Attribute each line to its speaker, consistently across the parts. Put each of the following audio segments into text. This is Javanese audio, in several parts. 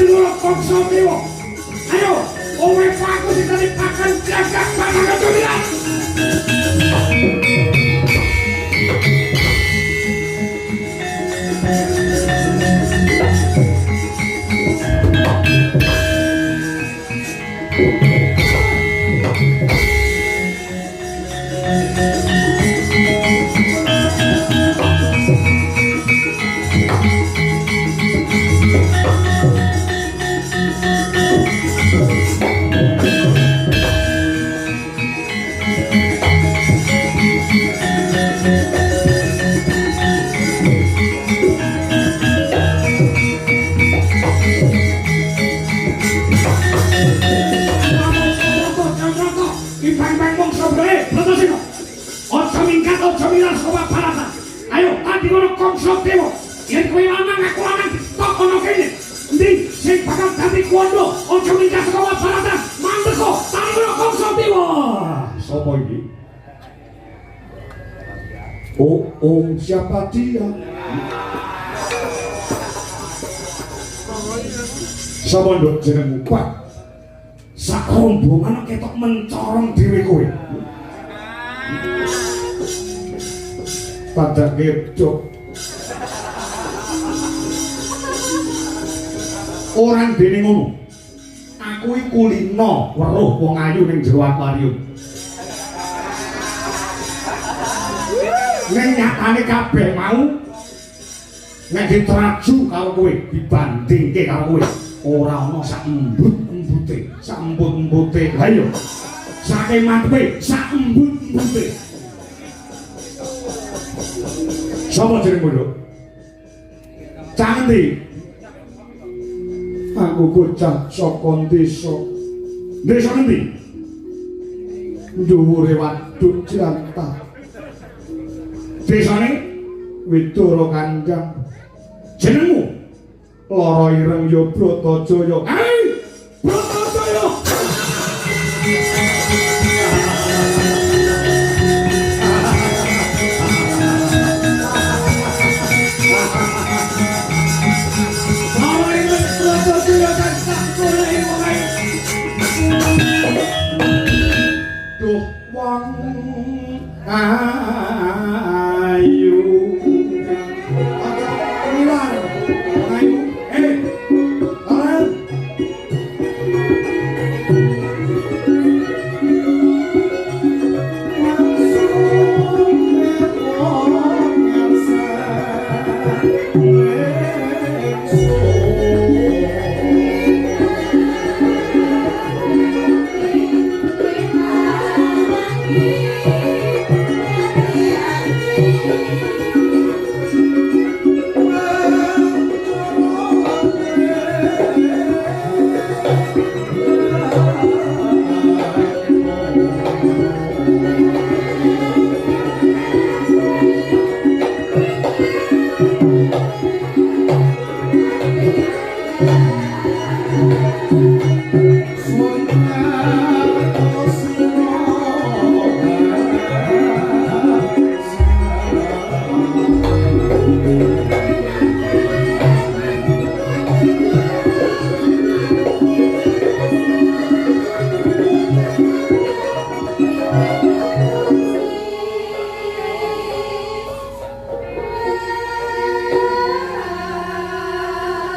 Speaker 1: Tandingono Kangsa Dewa. Ayo, kowe paku sing dadi pakan gagak pakan keculian. Ayo tandingono Kangsa Dewa. Yen kowe lanang aku lanang tok ana kene. Endi sing bakal dadi kuwanda? Aja minggat saka Mahabharata. Mandeka tandingono Kangsa Dewa. Sapa iki? Oh, oh, siapa dia? Sapa nduk jenengmu? Pak. Sak rombongan ketok mencorong dhewe kowe. Pada gedok orang dene ngono. Aku iki kulino weruh wong ayu ning jero akuarium. Ning nyatane kabeh mau nek diteraju karo kowe, dibandingke karo kowe, ora ana sak embut-embute, sak embut-embute. Lah iya, saking mantepe sak embut-embute. Sapa jenengmu, Nduk? Cah endi? Aku bocah saka desa. Desa endi? Dhuwure Waduk Jlantah. Desane Widara Kandang. Jenengmu? Lara Ireng ya Bratajaya. Hei! Bratajaya! Duh wong ayu. Aja wong ayu. Larang.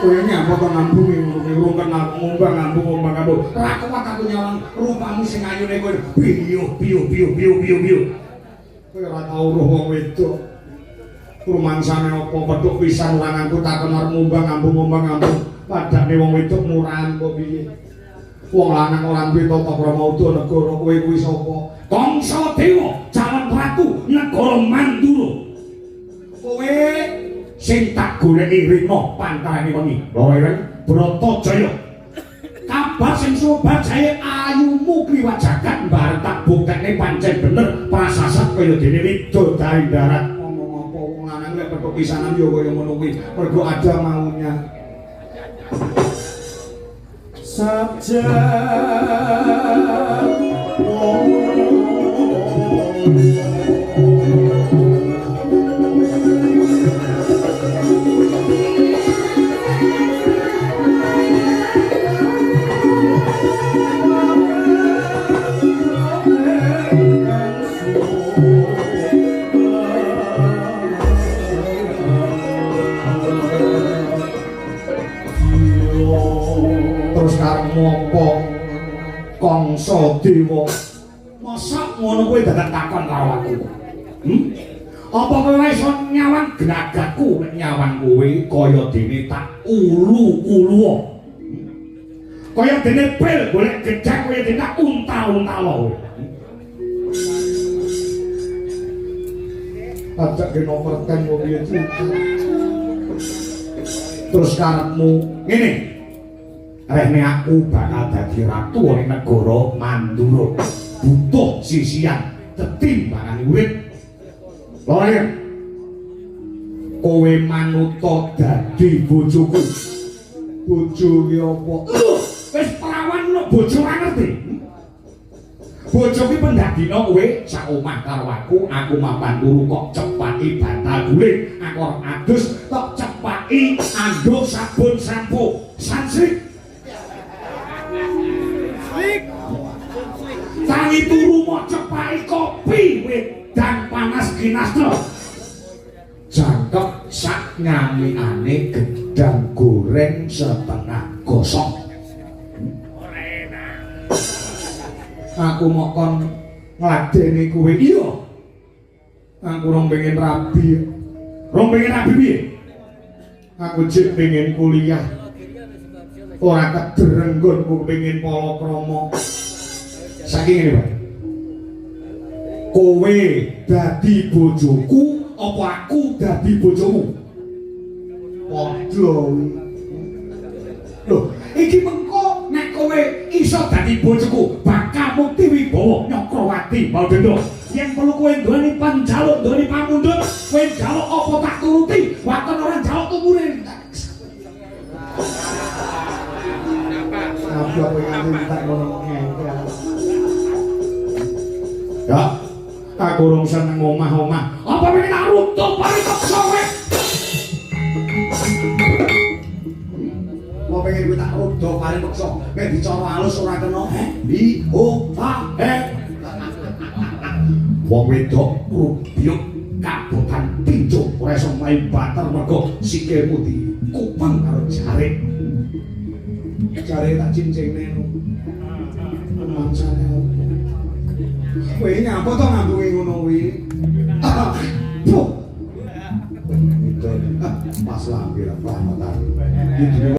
Speaker 1: Kowe nyapa to ngambungi ngono kuwi urung kenal ngombang ngambung ngombang ngambung. Ora kuat aku nyawang rupamu sing ayune kowe biyuh biyuh biyuh biyuh biyuh biyuh. Kowe ora tau roh wong wedok. Rumangsane apa petuk pisan ora nganggo takon arep ngombang ngambung ngombang ngambung. Padane wong wedok murahan kok piye. Wong lanang ora duwe tata krama uda negara kowe kuwi sapa? Kangsa Dewa, calon ratu negara Mandura. Kowe sing tak goleki rina pantarane wengi. Loro ireng Bratajaya. Kabar sing sumebar jae ayumu kliwat jagat mbarep tak buktekne pancen bener prasasat kaya dene widodari darat. Ngomong apa wong lanang lek petuk pisanan ya kaya ngono kuwi. Mergo ada maunya.
Speaker 2: Sabja
Speaker 1: Puntadewa. Mosok ngono kowe dadak takon karo aku? Apa kowe ora iso nyawang glagatku? Nek nyawang kowe kaya dene tak ulu-ulu. Kaya dene pil golek gedhek kaya dene tak untal-untal kowe. Ajak kena perten kok piye terus karepmu ngene. Rehne aku bakal dadi ratu ning negara Mandura. Butuh sisian tetimbangane urip. Lho, kowe manuta dadi bojoku. Bojo ki apa? Wis perawan ngono bojo ora ngerti. Bojo ki pendadina kowe sak omah karo aku, aku mapan turu kok cepaki bantal guling, aku arep adus tok cepaki anduk sabun sampo Sunsilk. Tangi turu mok cepaki kopi wedang panas kinastra. Jangkep sak nyamikane gedang goreng setengah gosong. Aku mok kon ngladeni kowe. Iya. Aku rong pengen rabi. Rong pengen rabi piye? Aku jek pengen kuliah. Ora kedereng nggonku pengen palakrama. Saiki ngene, Pak. Kowe dadi bojoku apa aku dadi bojomu? Padha. Lho, iki mengko nek kowe iso dadi bojoku bakal mukti wibawa Nyakrawati Baldenda. Yen perlu kowe nduweni panjaluk, nduweni pamundhut, kowe njaluk apa tak turuti, waton ora njaluk tumure. Apa kowe nganti tak ngono ngengkel. Ya, aku rong seneng omah-omah. Apa pengen tak runtuh paripeksa kowe? Apa pengen kowe tak runtuh paripeksa? Nek dicara halus ora kena. Bi o fa e. Wong wedok rubyuk kabotan tinju ora iso main bater mergo sikilmu dikupeng karo jarik. Jare tak cincingne no. Mangsane opo? Kowe nyapa to ngambungi ngono kuwi? Puh. Pas lambe lah pamatan.